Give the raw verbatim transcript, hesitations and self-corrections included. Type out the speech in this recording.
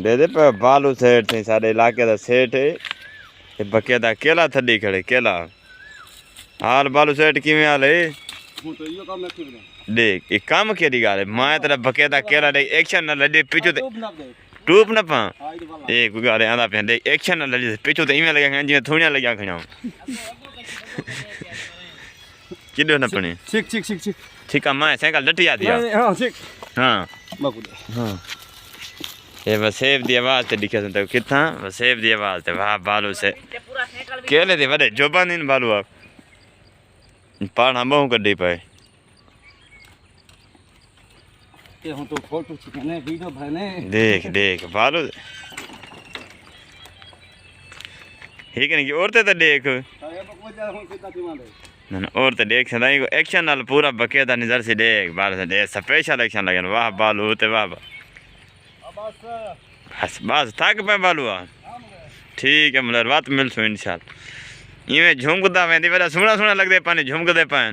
دے دے پہ بالو سیٹ تھیں، سارے علاقے دا سیٹ ہے۔ تے بکے دا کیلا تھڈی کھڑے، کیلا۔ حال بالو سیٹ کیویں حال ہے؟ ہوں تو ایہو کم رکھی بنے۔ دیکھ، یہ کم کیڑی ڳالھ ہے؟ میں تیرا بکے دا کیلا ڈے، ایکشن نہ لڈے، پچھو تے ٹوپ نہ پا۔ اے کوئی ڳالھ ہے، آندا پیا، دیکھ، ایکشن نہ لڈے، پچھو تے ایویں لگا کھڑا، جیویں تھوڑیاں لگا کھڑا۔ کݙو نہ پݨے؟ ٹھیک، ٹھیک، ٹھیک، ٹھیک۔ ٹھیک آ، میں سائیکل ڈٹی آتی آ۔ نہیں، نہیں، ہاں، ٹھیک۔ ہاں۔ باکو دے۔ ہاں۔ اے وسیب دی آواز تے ݙکھیا سن تے کتھاں؟ وسیب دی آواز تے، واہ، بالو سے۔ کیلے دے وݙے جوباں دین بالو آ۔ پاڑاں ٻہوں کڈھی پئے۔ تے ہن تو فوٹو کھچنے، ویڈیو بݨے۔ دیکھ، دیکھ، بالو۔ ٹھیک ہے نا کہ عورتیں تے ݙیکھ۔ نہ، نہ، عورتیں ݙیکھ سدائیں کو ایکشن نال پورا بکے دا نظر سی ݙیکھ، بال سے ݙیکھ، سپیشل ایکشن لڳن۔ واہ بالو تے واہ با-، بس، بس، تھک پئے بالو آ۔ ٹھیک ہے، ملر، وات ملسوں انشاءاللہ۔ ایویں جھمکدا ویندی، وݙا سوہݨا سوہݨا لڳدے پئے، جھمکدے پئے۔